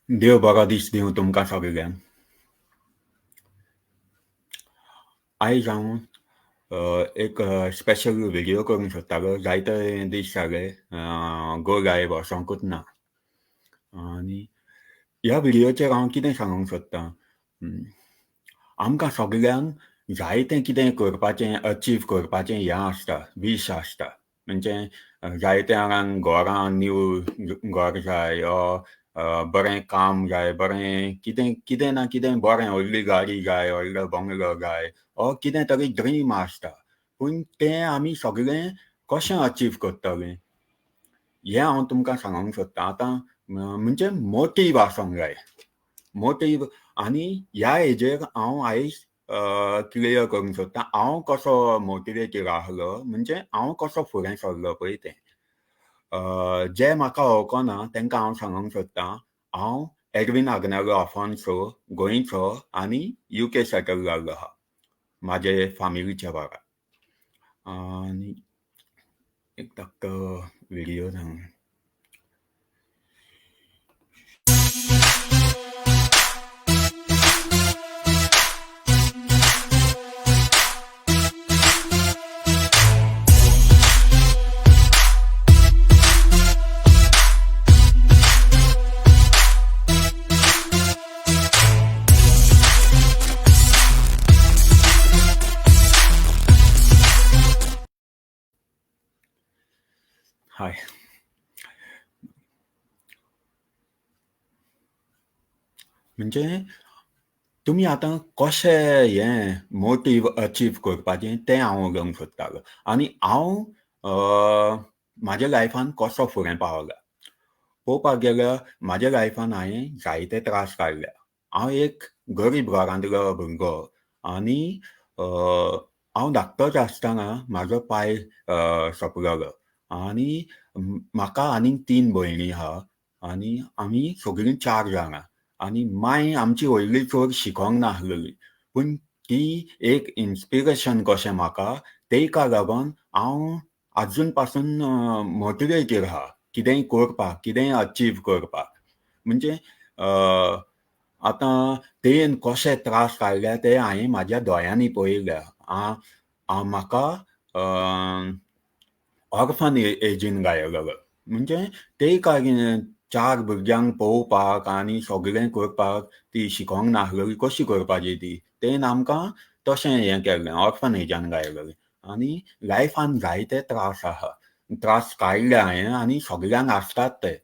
देव बरो दीस दिवं तुमकां सगळ्यांक. आयज हांव एक स्पेशल व्हिडियो करूंक सोदतालो. जायते दीस जाले गो लायव्ह वचोंकूच ना. आनी ह्या व्हिडियोचेर हांव कितें सांगूंक सोदतां, आमकां सगळ्यांक जायतें कितें करपाचें, अचीव करपाचें हें आसता, वीश आसता. म्हणजे जायत्या जाणांक घरां, न्यू घर जाय, बरें काम जाय, बरें कितें कितें ना कितें बरें, व्हडली गाडी जाय, व्हडलो बंगलो जाय, ओ कितें तरी ड्रीम आसता. पूण तें आमी सगळें कशें अचीव करतलें हें हांव तुमकां सांगूंक सोदतां. आतां म्हणजे मोटीव आसूंक जाय, मोटीव. आनी ह्या हेजेर हांव आयज क्लियर करूंक सोदतां हांव कसो मोटिवेटेड आहलो, म्हणजे हांव कसो फुडें सरलो पळय तें. जे म्हाका वळखना तांकां हांव सांगूंक सोदतां, हांव एडवीन आग्नेलो आफोन्सो, गोंयचो आनी युके सेटल जाल्लो आहा म्हाजे फामिलीच्या बारा. आनी एक धाकटो व्हिडियो सांग. हाय, म्हणजे तुमी आतां कशें हें मोटीव अचीव करपाचें तें हांव उलोवंक सोदतालो. आनी हांव म्हाज्या लायफान कसो फुडें पावला. पळोवपाक गेल्यार म्हाज्या लायफान हांवें जायते त्रास काडल्या. हांव एक गरीब घरांतलो भुरगो आनी हांव धाकटोच आसतना म्हाजो पांय सोंपलेलो. आनी म्हाका आनीक 3 भयणी आहा आनी आमी सगळीं 4 जाणां. आनी मांय आमची व्हडली चड शिकोंक नासलेली, पूण ती एक इन्स्पिरेशन कशें म्हाका, तेका लागून हांव आजून पासून मोटिवेटेड आहा कितेंय करपाक, कितेंय अचीव करपाक. म्हणजे आतां तेन कशे त्रास काडल्या ते हांवें म्हाज्या दोळ्यांनी पळयल्या. म्हाका ऑर्फन एजीन घायलेलो, म्हणजे तेका 4 भुरग्यांक पळोवपाक आनी सगळें करपाक ती शिकोंक नासलेली, कशी करपाची ती, तेन आमकां तशें हें केल्लें, ऑर्फन एजान घायलेलें. आनी लायफान जायते त्रास आहा, त्रास काडले हांवें आनी सगळ्यांक आसतात ते.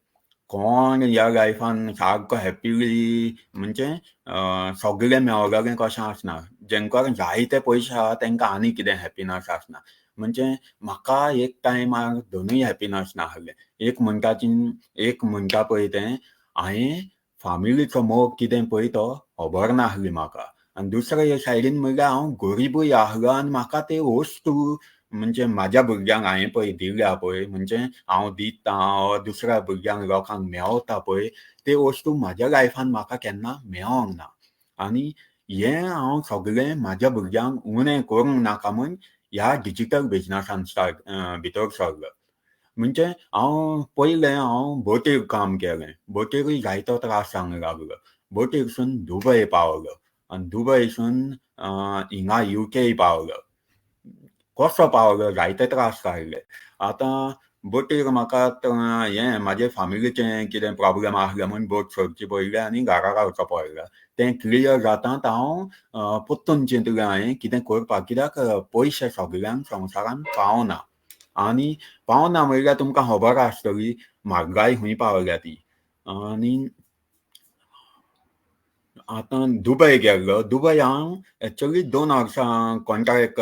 कोण ह्या लायफान सारको हॅपिली म्हणजे सगळें मेवलेलें कशें आसना. जेंकां जायते पयशे आहा तेंकां आनी कितें हॅपिनस आसना. म्हणजे म्हाका एक टायमार दोनूय हॅपिनस नासलें. एक म्हणटा एक म्हणटा पळय तें हांवें फामिलीचो मोग कितें पळय तो खबर नासली म्हाका. आनी दुसरे सायडीन म्हणल्यार हांव गरिबूय आहलो आनी म्हाका ते वस्तू म्हणजे म्हाज्या भुरग्यांक हांवें पळय दिल्या पळय, म्हणजे हांव दितां दुसऱ्या भुरग्यांक लोकांक मेवता पळय, ते वस्तू म्हाज्या लायफान म्हाका केन्ना मेवोंक ना. आनी हें हांव सगळें म्हाज्या भुरग्यांक उणें करूंक नाका म्हूण ह्या डिजिटल बिजनसान स्टार्ट भितर सरलो. म्हणजे हांव पयलें हांव बोटीर काम केलें, बोटीरूय जायतो त्रास जावंक लागलो. बोटीरसून दुबय पावलो आनी दुबयसून हिंगा युके पावलो. कसो पावलो, जायते त्रास काडले. आतां बोटीर म्हाका हें म्हाजे फामिलीचें कितें प्रोब्लम आसलें म्हूण बोट सोडची पडली आनी घरा रावचो पडलो. तें क्लियर जातात हांव परतून चिंतलें हांवें कितें करपाक, कित्याक पयशे सगळ्यांक संवसारान पावना. आनी पावना म्हणल्यार तुमकां खबर आसतली म्हारगाय खंय पावल्या ती. आनी आतां दुबय गेल्लो, दुबय हांव एक्चुअली 2 वर्सां कॉन्ट्रेक्ट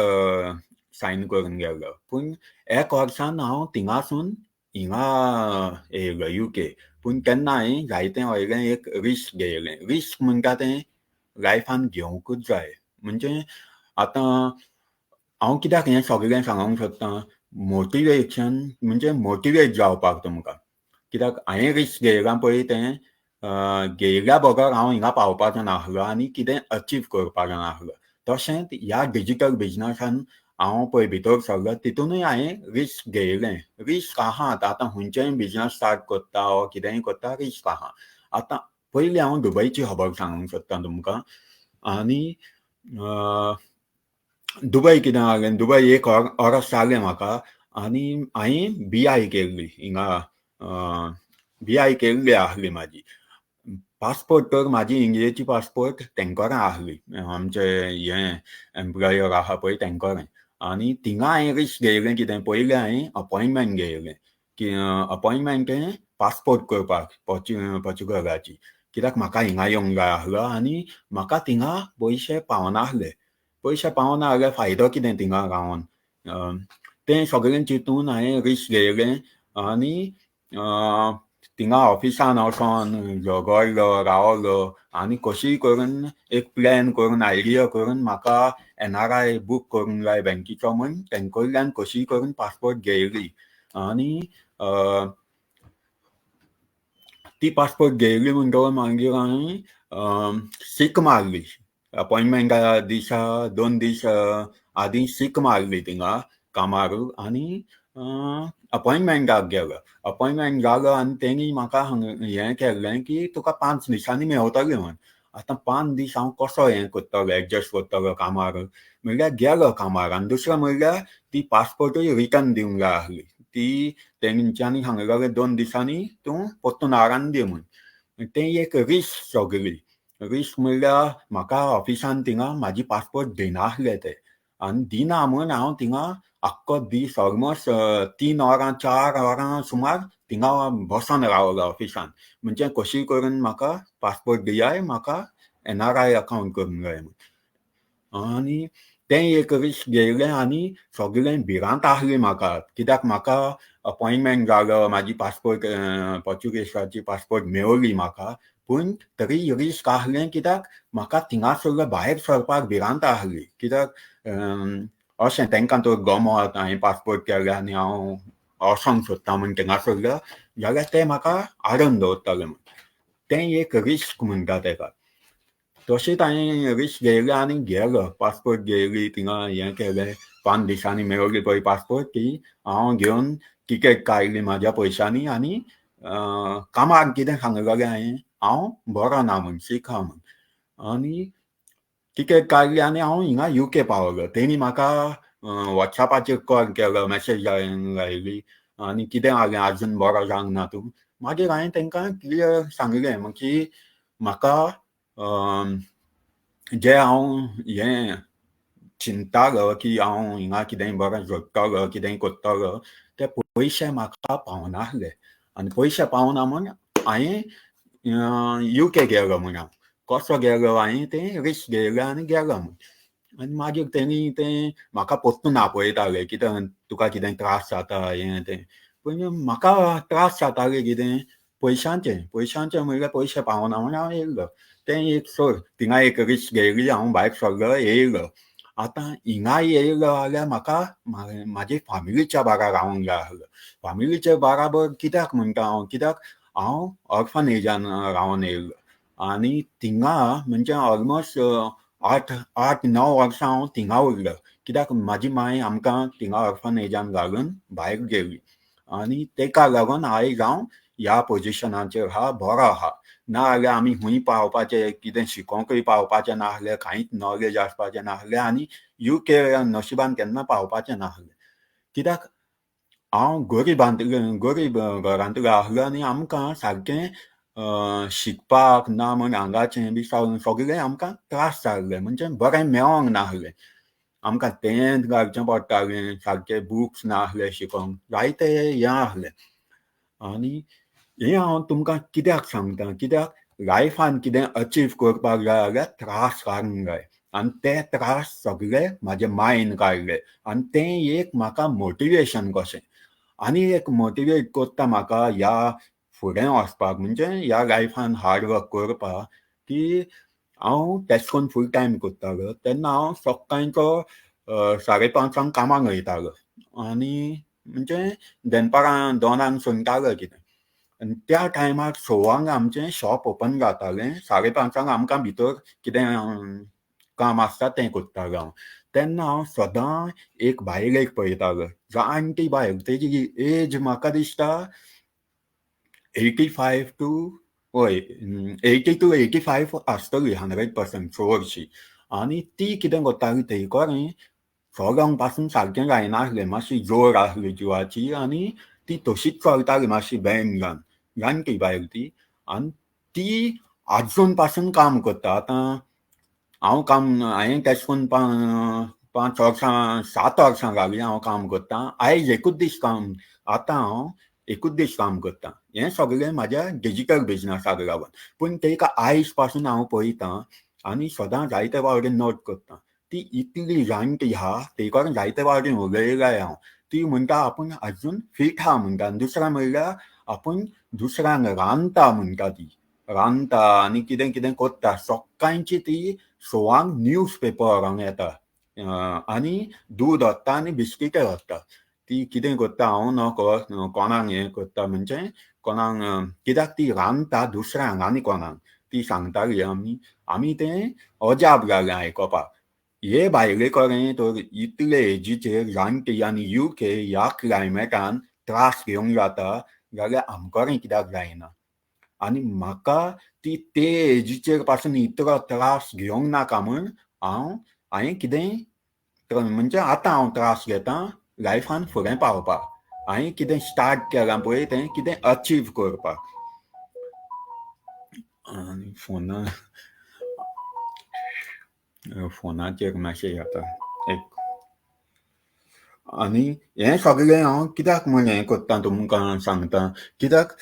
सायन करून गेल्लो, पूण एक वर्सान हांव थिंगासून हिंगा येयलो युके. पूण तेन्ना हांवें जायतें व्हडलें एक रिस्क घेयलें. रिस्क म्हणटा तें लायफान घेवंकूच जाय. म्हणजे आतां हांव कित्याक हें सगळें सांगूंक सोदतां, मोटिवेशन म्हणजे मोटिवेट जावपाक तुमकां. कित्याक हांवें रिस्क घेयलां पळय तें घेयल्या बगर हांव हिंगा पावपाचो नासलो आनी कितें अचीव करपाचो नासलो. तशेंच ह्या डिजिटल बिजनसान हांव पळय भितर सरलो तितूनय हांवें रिस्क घेयलें. रिस्क आहात, आतां खंयचेय बिजनस स्टार्ट करता वा कितेंय करता रिस्क आहा. आतां पयलीं हांव दुबयची खबर सांगूंक सोदतां तुमकां. आनी दुबय कितें जालें, दुबय एक वर्स जालें म्हाका आनी हांवें बी I केल्ली हिंगा, बी I केल्ली आसली म्हाजी. पासपोर्ट तर म्हाजी इंडियेची पासपोर्ट तेंकोरा आसली, आमचे हें एम्प्लॉयर आसा पळय तेंकोरें. आनी थिंगा हांवें रिस्क घेयलें कितें, पयलें हांवें अपॉयंटमेंट घेयलें की अपॉयंटमेंट हें पासपोर्ट करपाक पोर्चुगलाची, कित्याक म्हाका हिंगा येवंक जाय आसलो आनी म्हाका थिंगा पयशे पावनासले. पयशे पावना जाल्यार फायदो कितें थिंगा रावन, तें सगळें चिंतून हांवें रिस्क घेयलें आनी थिंगा ऑफिसान वचोन झगडलो रावलो आनी कशीय करून एक प्लॅन करून आयडिया करून म्हाका एनआरआय बूक करूंक जाय बँकीचो म्हूण तेंचे कडल्यान कशीय करून पासपोर्ट घेयली. आनी ती पासपोर्ट घेयली म्हणटकच मागीर हांवें सीक मारली अपॉयंटमेंटा दिसा, 2 दीस आदीं सीक मारली थिंगा कामार आनी अपॉयंटमेंटाक गेलो. अपॉयंटमेंट जालो आनी तेणी म्हाका हें केल्लें की तुका 5 दिसांनी मेवतलें म्हूण. आतां 5 दीस हांव कसो हें करतलो, एडजस्ट करतलो कामार, म्हणल्यार गेलो कामार. आनी दुसरें म्हणल्यार ती पासपोर्टूय रिटर्न दिवंक जाय आसली, ती तेंच्यांनी सांगलेलें 2 दिसांनी तूं परतून हाडून दी म्हूण. तें एक रिस्क सगळी रिस्क म्हणल्यार म्हाका ऑफिसान थिंगा म्हाजी पासपोर्ट दिनासले ते, आनी दिना म्हूण हांव थिंगा आख्खो दीस ऑलमोस्ट 3 वरां 4 वरां सुमार थिंगा बसोन रावलो ऑफिसान. म्हणजे कशीय करून म्हाका पासपोर्ट दियाय, म्हाका एनआरआय अकावंट करूंक जाय म्हूण. आनी तें एक रिस्क घेयलें आनी सगळें भिरांत आसली म्हाका, कित्याक म्हाका अपॉयंटमेंट जालो, म्हाजी पासपोर्ट पोर्चुगेजाची पासपोर्ट मेवली म्हाका, पूण तरी रिस्क आसलें कित्याक म्हाका थिंगासरलो भायर सरपाक भिरांत आसली. कित्याक अशें तेंकां तर गमत हांवें पासपोर्ट केलें आनी हांव वचोंक सोदता म्हूण थिंगासरलो जाल्यार ते म्हाका आडोवन दवरतले म्हूण. तें एक रिस्क म्हणटा तेका. तशेंच हांवें रिस्क घेयलें आनी गेलो, पासपोर्ट घेयली थिंगा हें केलें, 5 दिसांनी मेवली पळय पासपोर्ट, ती हांव घेवन टिकेट काडली म्हाज्या पयशांनी आनी कामाक कितें सांगलेलें हांवें, हांव बरो ना म्हूण, सीक आहा म्हूण. आनी टिकेट काडली आनी हांव हिंगा युके पावलो. तेणी म्हाका वॉट्सएपाचेर कॉल केलो, मॅसेज घायली आनी कितें जालें आजून बरो जावंक ना तूं. मागीर हांवें तेंकां क्लियर सांगलें की म्हाका जें हांव हें चिंतालो की हांव हिंगा कितेंय बरें जोडटलो कितेंय करतलो, ते पयशे म्हाका पावनासले आनी पयशे पावना म्हूण हांवें युके गेलो म्हूण. हांव कसो गेलो, हांवें तें रिस्क घेयलें आनी गेलो म्हूण. आनी मागीर तेणी तें म्हाका परतून आपयताले कितें तुका कितें त्रास जाता हें तें, पूण म्हाका त्रास जाताले कितें पयशांचे, पयशांचे म्हणल्यार पयशे पावना म्हूण हांव येयलो. तें एक सोड, थिंगा एक रिस्क घेयली, हांव भायर सरलो येयलो. आतां हिंगा येयलो जाल्यार म्हाका म्हाजे फामिलीच्या बारा रावंक जाय आसलो. फामिलीच्या बाराबर कित्याक म्हणटा हांव, कित्याक हांव ऑर्फनेजान रावन येयलो आनी थिंगा म्हणजे ऑलमोस्ट 8-9 वर्सां हांव थिंगा उरलो, कित्याक म्हाजी मांय आमकां थिंगा ऑर्फनेजान घालून भायर गेली आनी तेका लागून आयज हांव ह्या पोजिशनाचेर आहा, बरो आहा. ना जाल्यार आमी खूंय पावपाचें, कितें शिकोंकूय पावपाचें नासलें, कांयच नॉलेज आसपाचें नासलें आनी युके नशिबान केन्ना पावपाचें नासलें. कित्याक हांव गरीब घरांतलो आसलो आनी आमकां सारकें शिकपाक ना म्हूण हांगाचें बी सगळें आमकां त्रास जाल्ले, म्हणजे बरें मेळोंक नासलें आमकां, तेंच घालचें पडटालें, सारके बुक्स नासले शिकोंक, जायते हें आसलें. आनी हें हांव तुमकां कित्याक सांगता, कित्याक लायफान कितें अचीव करपाक जाय जाल्यार त्रास काडूंक जाय आनी ते त्रास सगळे म्हाजे मायन काडले आनी तें एक म्हाका मोटिवेशन कशें आनी एक मोटिवेट करता म्हाका ह्या फुडें वचपाक, म्हणजे ह्या लायफान हार्ड वर्क करपाक. की हांव तेशकोन फूल टायम करतालो तेन्ना हांव सकाळचो 5:30 कामाक वयतालो आनी म्हणजे दनपारां 2 सुणटालो कितें. आनी त्या टायमार 6 आमचें शॉप ओपन जातालें, 5:30 आमकां भितर कितें काम आसता तें करतालो हांव. तेन्ना हांव सदां एक बायलेक पळयतालो, जाणटी बायल, तेजी एज म्हाका दिसता 85 to हय, 80 to 85 आसतली, 100% चडशी. आनी ती कितें करताली, ते कडेन चलोंक पासून सारकें जायनासलें, मातशी जोर आसली जिवाची आनी ती तशीच चलताली, मातशी बेंड जावन. जाणटी बायल ती. आनी ती आजून पासून काम करता. आतां हांव काम, हांवें तेश करून 5 वर्सां, 7 वर्सां जालीं हांव काम करतां. आयज एकूच दीस काम, आतां हांव एकूच दीस काम करतां, हें सगळें म्हाज्या डिजीटल बिजनसाक लागून. पूण तेका आयज पासून हांव पळयतां आनी सदां जायते फावटी नोट करतां. ती इतली जाणटी आहा, ते कडेन जायते फावटी उलयलाय हांव. ती म्हणटा आपूण आजून फीट आहा म्हणटा. आनी दुसरें म्हणल्यार आपूण दुसऱ्यांक रांदता म्हणटा. ती रांदता आनी कितें कितें करता. सकाळची ती 6 क न्यूज पेपर व्हरूंक येता आनी दूद व्हरता आनी बिस्किटे व्हरता. ती कितें करता हांव नकळो, कोणाक हें करता, म्हणजे कोणाक, कित्याक ती रांदता दुसऱ्यांक आनी कोणाक, ती सांगताली. आमी तें अजाप जालें आयकोपाक. हे बायले कडेन तर इतले एजीचेर, जाणटी आनी युके ह्या क्लायमेटान त्रास घेवंक जाता जाल्यार आमकां कित्याक जायना? आनी म्हाका ती ते एजीचेर पासून इतलो त्रास घेवंक नाका म्हूण हांव, हांवें कितेंय, म्हणजे आतां हांव त्रास घेता लायफान फुडें पावपाक. हांवें कितें स्टार्ट केलां पळय, तें कितें अचीव करपाक. आनी फोनाचेर मॅसेज येता एक. आनी हें सगळें हांव कित्याक म्हूण हें करता, तुमकां सांगता, कित्याक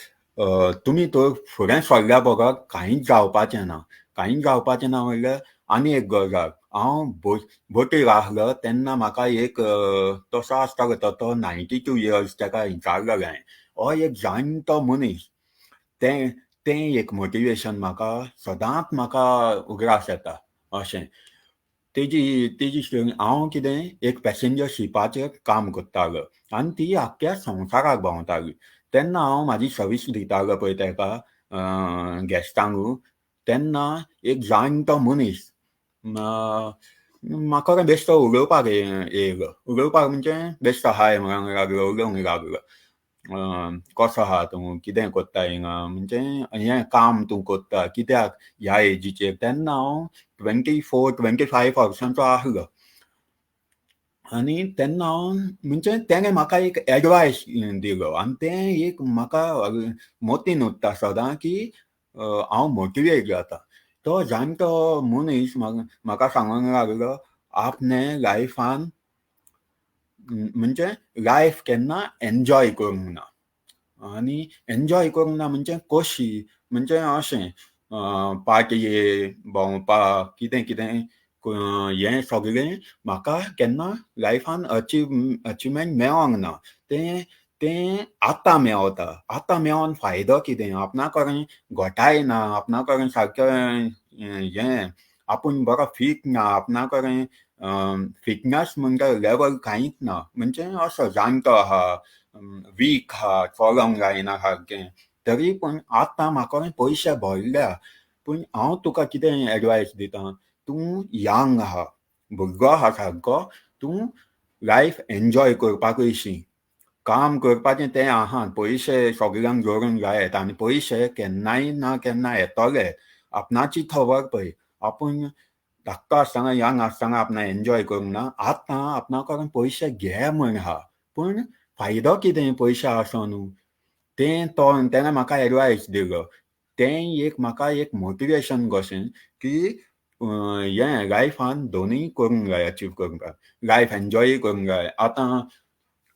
तुमी तर फुडें सरल्या बगर कांयच जावपाचें ना. कांयच जावपाचें ना म्हणल्यार आनी एक गजाल, हांव बोटीर आसलो तेन्ना म्हाका एक तसो आसतालो, तो 92 इयर्स ताका विचारलेलें हांवें. हो एक जाणटो मनीस, तें तें एक मोटिवेशन म्हाका सदांच म्हाका उगडास येता अशें. तेजी स्टोरी, हांव कितें एक पॅसेंजर शिपाचेर काम करतालो आनी ती आख्ख्या संवसाराक भोंवताली. तेन्ना हांव म्हाजी सर्वीस दितालो पळय तेका गॅस्टांक, तेन्ना एक जाणटो मनीस म्हाका बेश्टो उलोवपाक येयलो. उलोवपाक म्हणजे बेश्टो हाय म्हणूंक लागलो, उलोवंक लागलो, कसो आहा तूं, कितें करता हिंगा, म्हणजे हें काम तूं करता कित्याक ह्या एजीचेर? तेन्ना हांव 24, 25 वर्सांचो आसलो. आनी तेन्ना हांव, म्हणजे तेणें म्हाका एक एडवायस दिलो आनी तें एक म्हाका मतीन उरता सदां की हांव मोटिवेट जाता. तो जाणटो मनीस म्हाका सांगूंक लागलो, आपणे लायफान, म्हणजे लायफ केन्ना एन्जॉय करूंक ना. आनी एन्जॉय करूंक ना म्हणजे कशी, म्हणजे अशें पार्टी, भोंवपाक, कितें कितें, हें सगळें म्हाका केन्ना लायफान अचिवमेंट मेळोंक ना. तें तें आतां मेवता. आतां मेळोन फायदो कितें? आपणा कडेन घटाय ना, आपणा कडेन सारकें हें, आपूण बरो फीट ना, आपणा कडेन फिटनस म्हणटा लेवल कांयच ना, म्हणजे असो जाणटो आहा, वीक आहा, चलोंक जायना सारकें, तरी पूण आतां म्हाका पयशे भरल्या. पूण हांव तुका कितें एडवायस दिता, तूं यंग आहा, भुरगो आहा सारको, तूं लायफ एन्जॉय करपाकूय शीक. काम करपाचें तें आहा, पयशे सगल्यांक जोडूंक जाय आनी पयशे केन्नाय ना केन्ना येतले. आपणाची खबर पळय, आपूण धाकटो आसतना, यंग आसतना आपणें एन्जॉय करूंक ना, आतां आपणा कडेन पयशे घे म्हण आहा, पूण फायदो कितें पयशे आसोन? तें तो तेणें म्हाका एडवायस दिलो. तें एक म्हाका एक मोटिवेशन कशें की हें लायफान दोनूय करूंक जाय, अचीव करूंक जाय, लायफ एन्जॉय करूंक जाय. आतां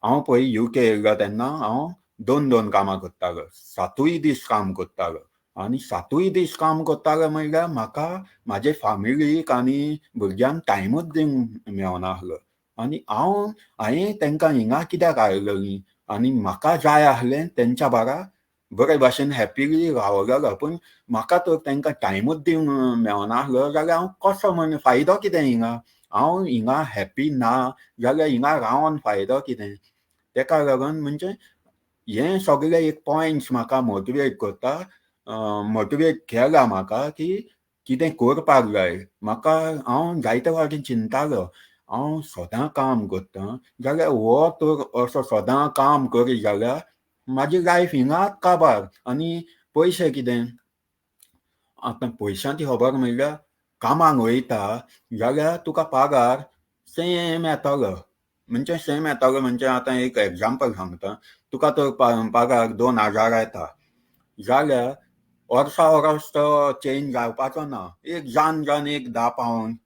हांव पळय युके येयलो तेन्ना हांव दोन दोन कामां करतालो, 7 दीस काम करतालो. आनी 7 दीस काम करतालो म्हणल्यार म्हाका म्हाजे फामिलीक आनी भुरग्यांक टायमूच दिवंक मेळनासलो. आनी हांव, हांवें तांकां हिंगा कित्याक हाडलेलीं आनी म्हाका जाय आसलें तेंच्या बारा बरे भाशेन हॅपिली रावलेलो, पूण म्हाका तर तांकां टायमूच दिवंक मेळनासलो जाल्यार हांव कसो म्हण फायदो कितें हिंगा? हांव हिंगा हॅप्पी ना जाल्यार हिंगा रावन फायदो कितें? तेका लागून म्हणजे हें सगळें एक पॉयंट्स म्हाका मोटिवेट करता, मोटिवेट केला म्हाका की कितें करपाक जाय म्हाका. हांव जायते फावटी चिंतालो, हांव सदां काम करतां जाल्यार हो तर असो सदां काम करीत जाल्यार म्हाजी लायफ हिंगाच काबार आनी पयशे कितें? आतां पयशांची खबर म्हणल्यार कामाक वयता जाल्यार तुका पगार सेम येतलो. म्हणजे सेम येतलो म्हणजे आतां एक एग्जाम्पल सांगता, तुका तर पगार 2000 येता जाल्यार वर्सा वरस तो चेंज जावपाचो ना. एक जान जान एक 10 पावंड,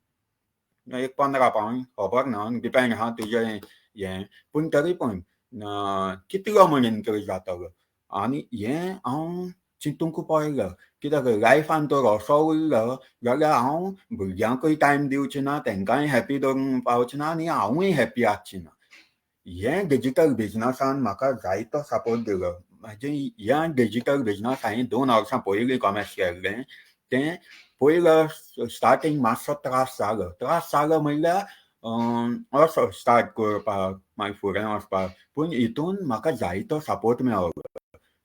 एक 15 पावंड, खबर ना, डिपेंड आहा तुजें हें, पूण तरी पण कितलो म्हण इनक्रीज जातलो. आनी हें हांव चिंतूंक पडलो, कित्याक लायफान तर असो उरलो जाल्यार हांव भुरग्यांकूय टायम दिवचें ना, तेंकांय हॅपी दवरूंक पावचें ना आनी हांवूय हॅपी आसचें ना. हें डिजीटल बिजनसान म्हाका जायतो सपोर्ट दिलो. म्हाजें ह्या डिजीटल बिजनस हांवें 2 वर्सां पयलीं कॉमर्स केल्लें, तें पयलो स्टार्टींग मातसो त्रास जालो. त्रास जालो म्हणल्यार असो स्टार्ट करपाक, मागीर फुडें वचपाक, पूण हितून म्हाका जायतो सपोर्ट मेळ्ळो.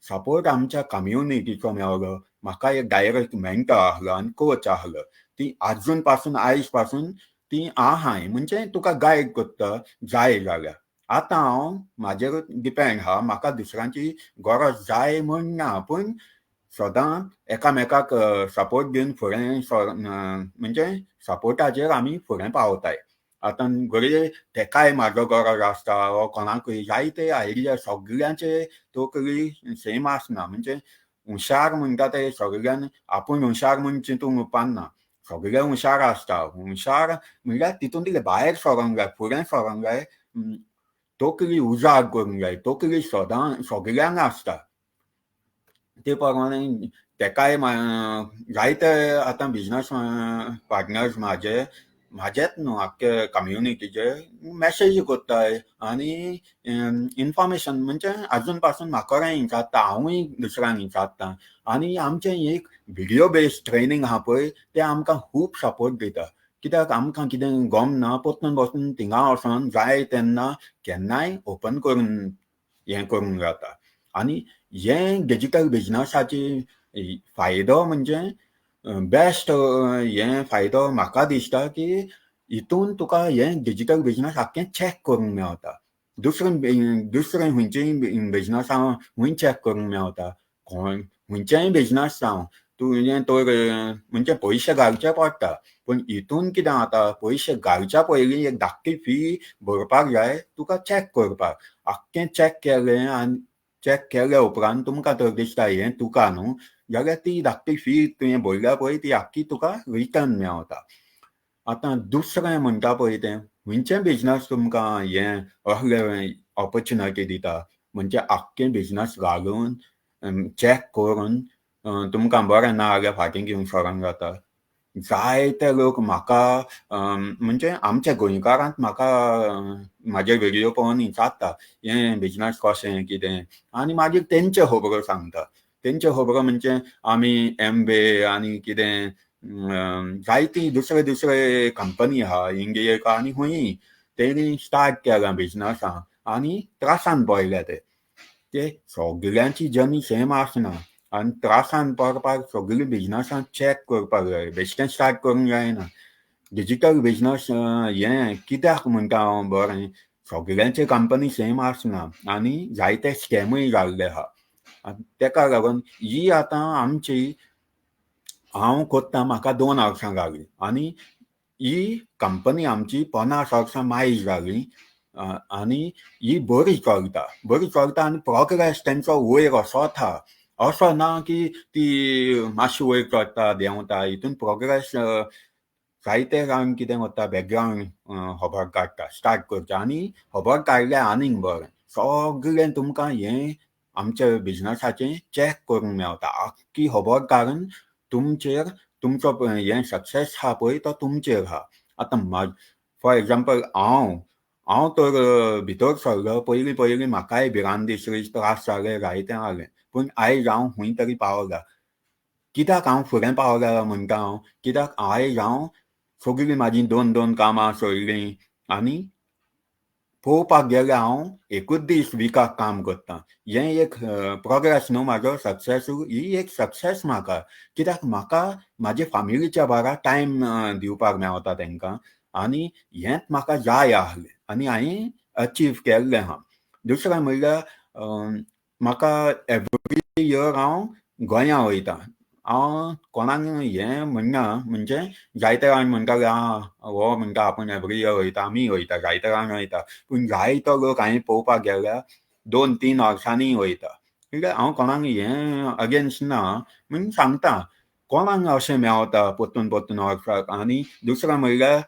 सपोर्ट आमच्या कम्युनिटीचो मेळ्ळो. म्हाका एक डायरेक्ट मेंटर आसलो आनी कोच आसलो. ती आजून पासून आयज पासून ती आहाय, म्हणजे तुका गायड करता जाय जाल्यार. आतां हांव म्हाजेर डिपेंड आहा, म्हाका दुसऱ्यांची गरज जाय म्हूण ना, पूण सदां एकामेकाक सपोर्ट दिवन फुडें म्हणजे सपोर्टाचेर आमी फुडें पावताय. आतां घडये तेकाय म्हाजो गरज आसता वो कोणाकूय जायते आयडिया सगळ्यांचे तकली सेम आसना. म्हणजे हुशार म्हणटा ते सगळ्यान आपूण हुशार म्हूण चिंतूंक उपाना, सगळे हुशार आसता. हुशार म्हणल्यार तितूंतले भायर सरोंक जाय, फुडें सरोंक जाय, तकली उजाग करूंक जाय. तकली सदां सगळ्यांक आसता. ते प्रमाणे तेकाय जायते आतां बिजनस पार्टनर्स म्हाजे, म्हाजेच न्हू आख्खे कम्युनिटीचे मॅसेज करताय आनी इन्फॉर्मेशन म्हणजे आजून पासून म्हाका विचारता, हांवूय दुसऱ्यांक विचारता. आनी आमचें एक विडियो बेस्ड ट्रेनींग आहा पळय, तें आमकां खूब सपोर्ट दिता. कित्याक आमकां कितें गमना परतून बसून थिंगा वचोन जाय तेन्ना केन्नाय ओपन करून हें करूंक जाता. आनी हें डिजीटल बिजनसाची फायदो म्हणजे बेस्ट हें फायदो म्हाका दिसता की हितून तुका हें डिजीटल बिजनस आख्खें चॅक करूंक मेवता. दुसरें दुसरें खंयचेय बिजनस हांव खूंय चॅक करूंक मेवता, खंयचेय बिजनस जावं तुवें तर म्हणजे पयशे घालचे पडटा, पूण हितून कितें जाता पयशे घालच्या पयलीं एक धाकटी फी भरपाक जाय तुका चॅक करपाक. आख्खें चॅक केलें आनी चॅक केल्या उपरांत तुमकां तर दिसता हें तुका न्हू, जाल्यार ती धाकटी फी तुवें भरल्या पळय ती आख्खी तुका रिटर्न मेवता. आतां दुसरें म्हणटा पळय तें खंयचें बिजनस तुमकां हें असलें ऑपॉर्चुनिटी दिता, म्हणजे आख्खें बिजनस घालून चॅक करून तुमकां बरें ना जाल्यार फाटीं घेवन सरोंक जाता. जायते लोक म्हाका म्हणजे आमच्या गोंयकारांत म्हाका म्हाजे व्हिडियो पळोवन विचारता हें बिजनस कशें कितें, आनी मागीर तेंच्यो खबरो सांगता. तेंच्यो खबरो म्हणजे आमी एमवे आनी कितें जायती दुसरे दुसरे कंपनी आहा इंडियेक आनी खंयी तेणी स्टार्ट केलां बिजनसां आनी त्रासान पडल्या. ते ते सगळ्यांची जर्नी सेम आसना आनी त्रासान पडपाक सगळीं बिजनसां चॅक करपाक जाय, बेश्टें स्टार्ट करूंक जायना. डिजीटल बिजनस हें कित्याक म्हणटा हांव बरें, सगळ्यांचे कंपनी सेम आसना आनी जायते स्कॅमूय जाल्ले आहा. तेका लागून ही आतां आमची हांव करता, म्हाका 2 वर्सां जालीं आनी ही कंपनी आमची 50 वर्सां मायज जाली आनी ही बरी चलता, बरी चलता आनी प्रोग्रेस तेंचो वयर असोच आहा. असो ना की ती मातशी वयर चडटा देंवता, हितून प्रोग्रेस जायते जाण कितें करता बॅकग्रावंड खबर काडटा स्टार्ट करता आनी खबर काडल्यार आनीक बरें. सगळें तुमकां हें आमच्या बिजनसाचें चॅक करूंक मेवता. आख्खी खबर काडून तुमचेर तुमचो हें सक्सेस आहा पळय तो तुमचेर आहा. आतां फॉर एग्जाम्पल हांव हांव तर भितर सरलो पयलीं पयलीं म्हाकाय भिरांत दिसली, त्रास जाले, जायतें जालें, पूण आयज हांव खंय तरी पावला. कित्याक हांव फुडें पावला म्हणटा हांव, कित्याक आयज हांव सगळीं म्हाजी 2 2 कामां सोडलीं आनी पळोवपाक गेल्यार हांव एकूच दीस विकाक काम करता. हें एक प्रोग्रेस न्हू म्हाजो, सक्सेस ही एक सक्सेस म्हाका. कित्याक म्हाका म्हाजे फामिलीच्या बारा टायम दिवपाक मेवता तेंकां आनी हेंच म्हाका जाय आसलें आनी हांवें अचीव केल्लें आहा. दुसरें म्हणल्यार म्हाका एवरी इयर हांव गोंया वयता. हांव कोणाक हें म्हणना, म्हणजे जायते जाण म्हणटाले आं हो म्हणटा आपूण एवरी इयर वयता, आमी वयता, जायते जाण वयता, पूण जायतो लोक हांवें पळोवपाक गेल्यार 2-3 वर्सांनी वयता. कित्याक हांव कोणाक हें अगेन्स्ट ना, म्हूण सांगता कोणाक अशें मेवता परतून परतून वर्साक. आनी दुसरें म्हणल्यार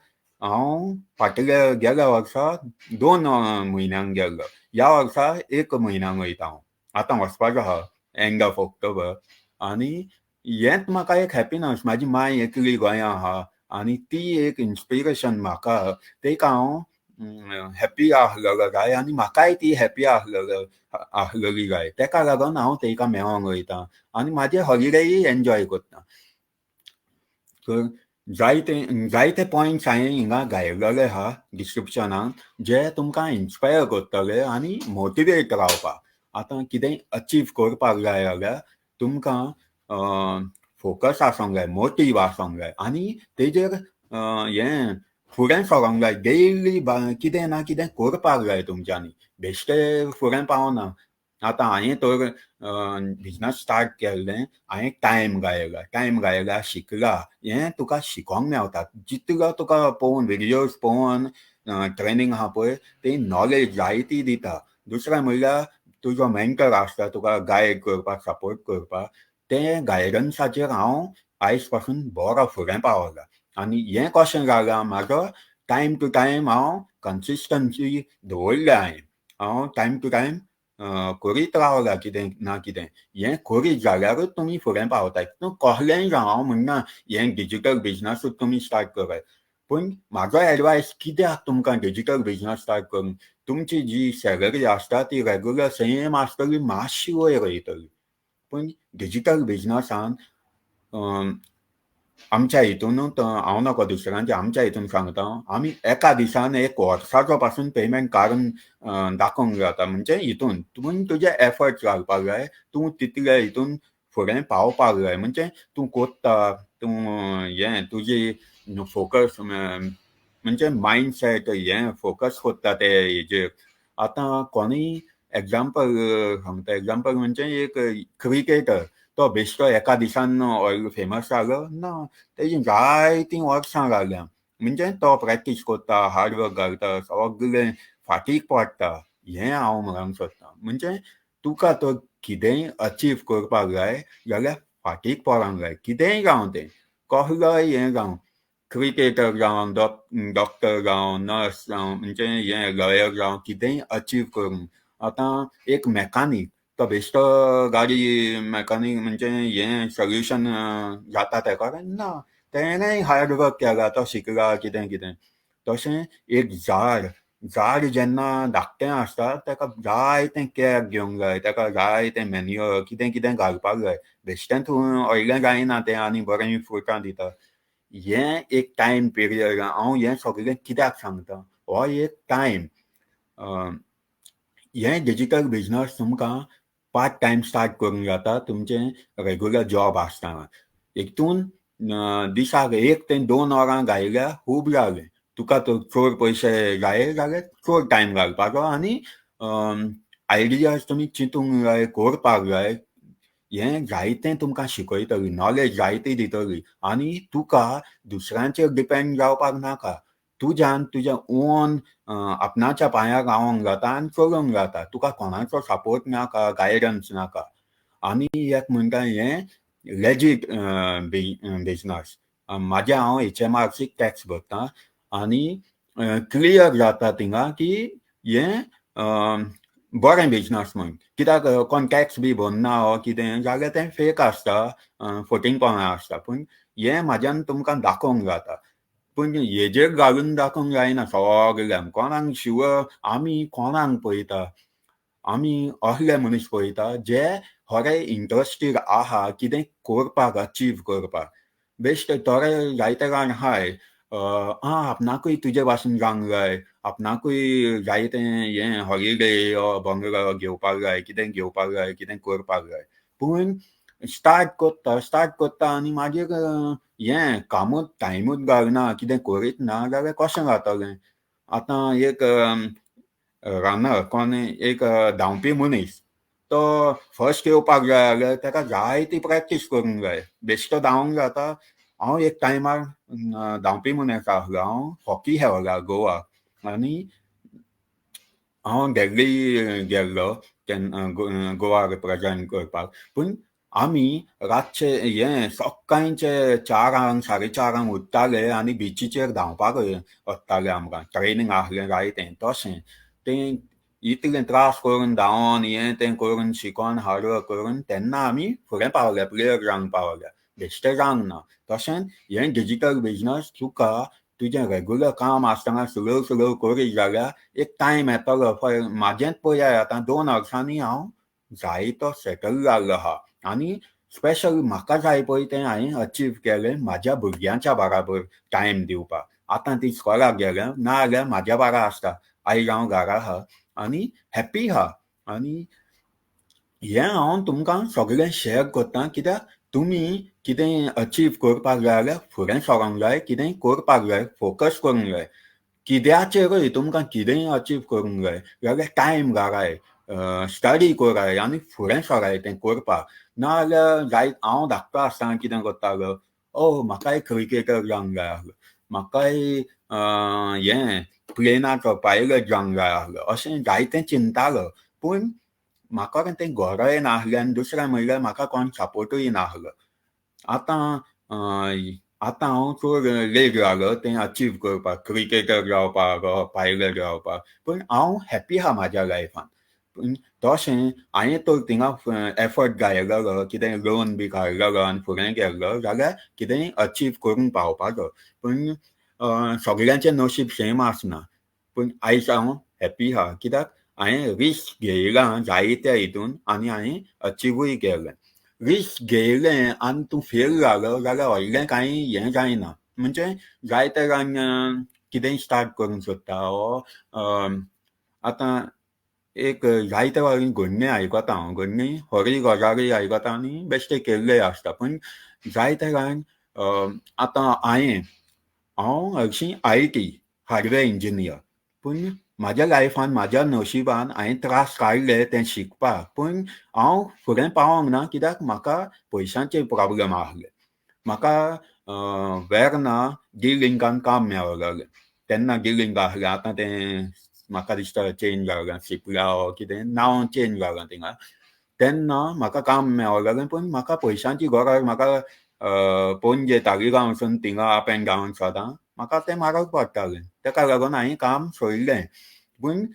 हांव फाटल्या गेल्या वर्सा 2 म्हयन्यांक गेल्लो, ह्या वर्सा 1 म्हयन्यांक वयता हांव, आतां वचपाचो आहा एंड ऑफ ऑक्टोबर. आनी हेंच म्हाका एक हॅपिनस, म्हाजी मांय एकली गोंयां आहा आनी ती एक इन्स्पिरेशन म्हाका, तेका हांव हॅपी आसलेलो जाय आनी म्हाकाय ती हॅपी आसलेली जाय, तेका लागून हांव तेका मेळोंक वयता आनी म्हाजे हॉलिडेय एन्जॉय करता. तर जायते जायते पॉयंट्स हांवें हिंगा घायलेले आहा डिस्क्रिप्शनान, जे तुमकां इन्स्पायर करतले आनी मोटिवेट रावपाक. आतां कितेंय अचीव करपाक जाय जाल्यार तुमकां फोकस आसूंक जाय, मोटीव आसूंक जाय आनी तेजेर हें फुडें सरोंक जाय. डेली कितें ना कितें करपाक जाय तुमच्यांनी, बेश्टे फुडें पावना. आतां हांवें तर बिजनस स्टार्ट केल्लें, हांवें टायम घायला, टायम घायला, शिकला, हें तुका शिकोंक मेवता. जितलो तुका पळोवन विडियोज पळोवन ट्रेनींग आहा पळय ती नॉलेज जायती दिता. दुसरें म्हणल्यार तुजो मेंटर आसता तुका गायड करपाक, सपोर्ट करपाक, ते गायडन्साचेर हांव आयज पासून बरो फुडें पावला. आनी हें कशें जालां, म्हाजो टायम टू टायम हांव कन्सिस्टन्सी दवरल्या, हांवें हांव टायम टू टायम करीत रावला कितें ना कितें. हें करीत जाल्यारूच तुमी फुडें पावताय. तूं कसलेंय जावं, हांव म्हणना हें डिजीटल बिजनसूच तुमी स्टार्ट करात, पूण म्हाजो एडवायस कित्याक तुमकां डिजीटल बिजनस स्टार्ट करूंक, तुमची जी सॅलरी आसता ती रेगुलर सेम आसतली, मातशी वयर वयतली. पूण डिजीटल बिजनसान आमच्या हितूनूच, हांव नाका दुसऱ्यांचे, आमच्या हितून सांगता, आमी एका दिसान एक वर्साचो पासून पेमेंट काडून दाखोवंक जाता. म्हणजे हितून पूण तुजे एफर्ट्स घालपाक जाय, तूं तितले हितून फुडें पावपाक जाय. म्हणजे तूं कोत्ता, तूं हें तुजी फोकस म्हणजे मायंडसेट हें फोकस कोत्ता ते हेजेर. आतां कोणूय एग्जाम्पल सांगता, एग्जाम्पल म्हणजे एक क्रिकेटर, तो बेश्टो एका दिसान फेमस जालो ना, तेजी जायतीं वर्सां जाल्यां. म्हणजे तो प्रॅक्टीस करता, हार्डवर्क घालता, सगळें फाटीक पडटा. हें हांव म्हणूंक सोदतां. म्हणजे तुका तर कितेंय अचीव करपाक जाय जाल्यार फाटीक पडोंक जाय, कितेंय जावं तें, कसलोय हें जावं, क्रिकेटर जावं, डॉक्टर जावं, नर्स जावं, म्हणजे हें लॉयर जावं, कितेंय अचीव करूंक. आतां एक मॅकानीक, तो बेश्टो गाडी मॅकानीक म्हणजे हें सोल्युशन जाता तेका ना, तेणेय हार्डवर्क केला, तो शिकला कितें कितें. तशें एक झाड, झाड जेन्ना धाकटें आसता तेका जायतें कॅर घेवंक जाय, तेका जायतें मॅन्युअर कितें कितें घालपाक जाय, बेश्टें तूं व्हडलें जायना तें आनी बरें फ्रुटां दिता. हें एक टायम पिरियड. हांव हें सगळें कित्याक सांगता, हो एक टायम. हें डिजीटल बिजनस तुमकां पार्ट टायम स्टार्ट करूंक जाता तुमचें रेगुलर जॉब आसतना. हितून दिसाक 1 ते 2 वरां घायल्यार खूब जालें. तुका तर चड पयशे जाय जाल्यार चड टायम घालपाचो आनी आयडियाज तुमी चिंतूंक जाय, करपाक जाय. हें जायतें तुमकां शिकयतली, नॉलेज जायती दितली आनी तुका दुसऱ्यांचेर डिपेंड जावपाक नाका. तुज्यान तुज्या ओन आपणाच्या पांयार रावोंक जाता आनी चलोवंक जाता. तुका कोणाचो सपोर्ट नाका, गायडन्स नाका. आनी एक म्हणटा हें लेजीट बिजनस. म्हाजें हांव HMRC tax भरता आनी क्लियर जाता थिंगा की हें बरें बिजनस म्हूण. कित्याक कोण टॅक्स बी भरना वो कितें जाल्यार तें फेक आसता, फटींगपणां आसता. पूण हें म्हाज्यान तुमकां दाखोवंक जाता. पूण हेजेर घालून दाखोवंक जायना सगल्यांक, कोणाक शिवर. आमी कोणाक पळयता, आमी असले मनीस पळयता जे खरे इंट्रस्टेड आहा कितें करपाक, अचीव करपाक. बेश्टे थोडे जायते जाण आहाय आं आपणाकूय तुजे भाशेन जावंक जाय, आपणाकूय जाय तें हें हॉलिडे बंगलो घेवपाक जाय, कितें घेवपाक जाय, कितें करपाक जाय. पूण स्टार्ट करता, स्टार्ट करता आनी मागीर हें कामूच टायमूच घालना, कितें करीत ना जाल्यार कशें जातलें. आतां एक रनर, कोण एक धांवपी मनीस, तो फर्स्ट येवपाक जाय जाल्यार ताका जायती प्रॅक्टीस करूंक जाय. बेश्टो धांवंक जाता? हांव एक टायमार धांवपी मनीस आसलो. हांव हॉकी खेळ्ळा गोवा आनी हांव दिल्ली गेल्लो तेन्ना गोवा रिप्रेजेंट करपाक. पूण आमी रातचे हें सकाळचे 4, 4:30 उठ्ठाले आनी बिचीचेर धांवपाक वताले. आमकां ट्रेनींग आसलें जायतें. तशें तें इतलें त्रास करून धांवन हें तें करून शिकोन हार्डवर्क करून तेन्ना आमी फुडें पावले, प्लेयर जावंक पावले, बेश्टे जावंक ना. तशेंच हें डिजीटल बिजनस तुका तुजें रेगुलर काम आसतना स्लो स्लो करीत जाल्यार एक टायम येतलो. पळय म्हाजेंच पळयात, आतां 2 वर्सांनी हांव जायतो सेटल जाल्लो आहा आनी स्पेशल म्हाका जाय पळय तें हांवें अचीव केलें, म्हाज्या भुरग्यांच्या बराबर टायम दिवपाक. आतां ती स्कॉलाक गेल्या, ना जाल्यार म्हाज्या बारा आसता. आयज हांव घरा आहा आनी हॅप्पी आहा. आनी हें हांव तुमकां सगळें शेअर करता कित्याक तुमी कितें अचीव करपाक जाय जाल्यार फुडें सरोंक जाय, कितें करपाक जाय, फोकस करूंक जाय कित्याचेरूय. तुमकां कितेंय अचीव करूंक जाय जाल्यार टायम घालाय, स्टडी कराय आनी फुडें सराय तें करपाक. ना जाल्यार जाय हांव धाकटो आसतना कितें करतालो, ओ म्हाकाय क्रिकेटर जावंक जाय आसलो, म्हाकाय हें प्लेनाचो पायलट जावंक जाय आसलो, अशें जायतें चिंतालो. पूण म्हाका तें घरय नासलें आनी दुसरें म्हणल्यार म्हाका कोण सपोर्टूय नासलो. आतां आतां हांव चड लेट जालो तें अचीव करपाक, क्रिकेटर जावपाक, पायलट जावपाक, पूण हांव हॅप्पी आहा म्हाज्या लायफान. पूण तशें हांवें तर थिंगा एफर्ट घायलेलो, कितें लोन बी काडलेलो आनी फुडें गेल्लो जाल्यार कितेंय अचीव करूंक पावपाचो. पूण सगळ्यांचें नशीब सेम आसना. पूण आयज हांव हॅप्पी आहा कित्याक हांवें रिस्क घेयला जायत्या हितून आनी हांवें अचिवूय केलें. रिस्क घेयलें आनी तूं फेल जालो जाल्यार व्हडलें कांय हें जायना. म्हणजे जायते जाण कितेंय स्टार्ट करूंक सोदता वो आतां एक जायते फावटी घडणी आयकता हांव, घडणी खरी गजाली आयकता आनी बेश्टे केल्ले आसता. पूण जायते जाण आतां हांव हरशीं IT hardware engineer, पूण म्हाज्या लायफान म्हाज्या नशिबान हांवें त्रास काडले तें शिकपाक, पूण हांव फुडें पावोंक ना कित्याक म्हाका पयशांचे प्रोब्लम आसले. म्हाका वेर्ना डी लिंकान काम मेळलेलें, तेन्ना डी लिंक आसलें, आतां तें म्हाका दिसता चेंज जालां, सिपला कितें नांव चेंज जालां थिंगा. तेन्ना म्हाका काम मेळलेलें, पूण म्हाका पयशांची गरज, म्हाका पणजे तालिगांव वचून थिंगा अप एंड डावन सदां म्हाका तें म्हारग पडटालें, तेका लागून हांवें काम सोडलें. पूण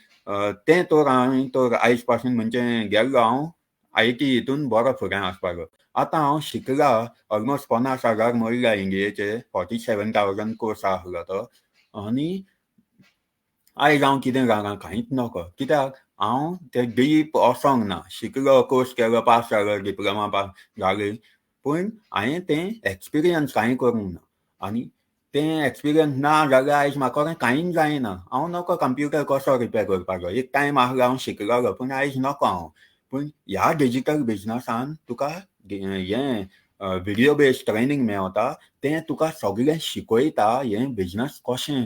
तें तर हांवें तर आयज पासून म्हणजे गेल्लो हांव IT हितून बरो फुडें आसपाचो. आतां हांव शिकला ऑलमोस्ट 50,000 मोडल्या इंडियेचे, 47,000 कोर्स आसलो तो. आनी आयज हांव कितें जाणा कांयच नकळो कित्याक हांव ते डीप वचोंक ना. शिकलो, कोर्स केलो, पास जालो, डिप्लोमा पास जाली, पूण हांवें तें एक्सपिरियन्स कांय करूंक ना. आनी तें एक्सपिरियन्स ना जाल्यार आयज म्हाका कांयच जायना. हांव नकळो कंप्युटर कसो रिपेर करपाचो, एक टायम आसलो हांव शिकलोलो, पूण आयज नकळो हांव. पूण ह्या डिजीटल बिजनसान तुका हें विडियो बेस्ड ट्रेनींग मेवता, तें तुका सगळें शिकयता हें बिजनस कशें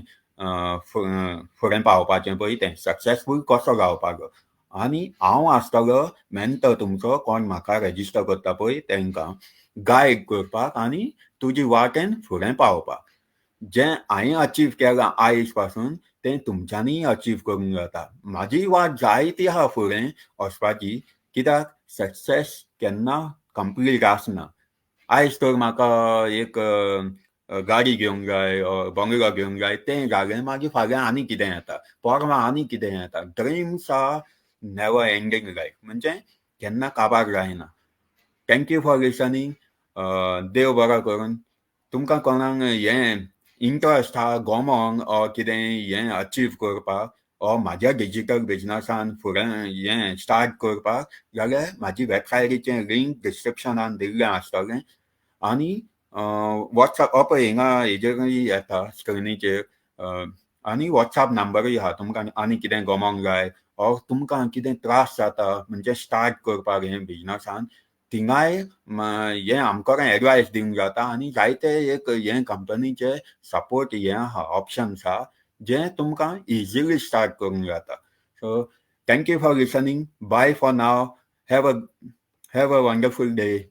फुडें पावपाचें पळय तें सक्सेसफूल कसो जावपाचो. आनी हांव आसतलो मेंटर तुमचो, कोण म्हाका रेजिस्टर करता पळय तेंकां गायड करपाक आनी तुजी वाटेन फुडें पावपाक. जें हांवें अचीव केलां आयज पासून तें तुमच्यांनीय अचीव करूंक जाता. म्हाजी वाट जायती आहा फुडें वचपाची कित्याक सक्सेस केन्ना कंप्लीट आसना. आयज तर म्हाका एक गाडी घेवंक जाय, बंगलो घेवंक जाय, तें जालें, मागीर फाल्यां आनी कितें येता, परवां आनी कितें येता. Dreams are never ending life, म्हणजे केन्ना काबार जायना. Thank you for listening. देव बरो करून. तुमकां कोणाक हें इंट्रस्ट आहा गोमोंक कितें हें अचीव करपाक ओ म्हाज्या डिजीटल बिजनसान फुडें हें स्टार्ट करपाक जाल्यार म्हाजी वेबसायटीचें लिंक डिस्क्रिप्शनान दिल्लें आसतलें. आनी वॉट्सएप पळय हिंगा हेजेरूय येता स्क्रिनीचेर, आनी वॉट्सएप नंबरूय आहा. तुमकां आनी कितें गमोंक जाय ओ तुमकां कितें त्रास जाता म्हणजे स्टार्ट करपाक हें बिजनसान, थिंगाय हें आमकां एडवायस दिवंक जाता. आनी जायते एक हें कंपनीचे सपोर्ट हें आहा, ऑप्शन्स आहा जें तुमकां इजिली स्टार्ट करूंक जाता. So thank you for listening. Bye for now. Have a wonderful day.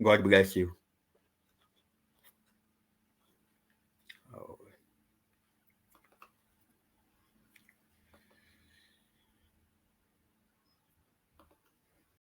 God bless you.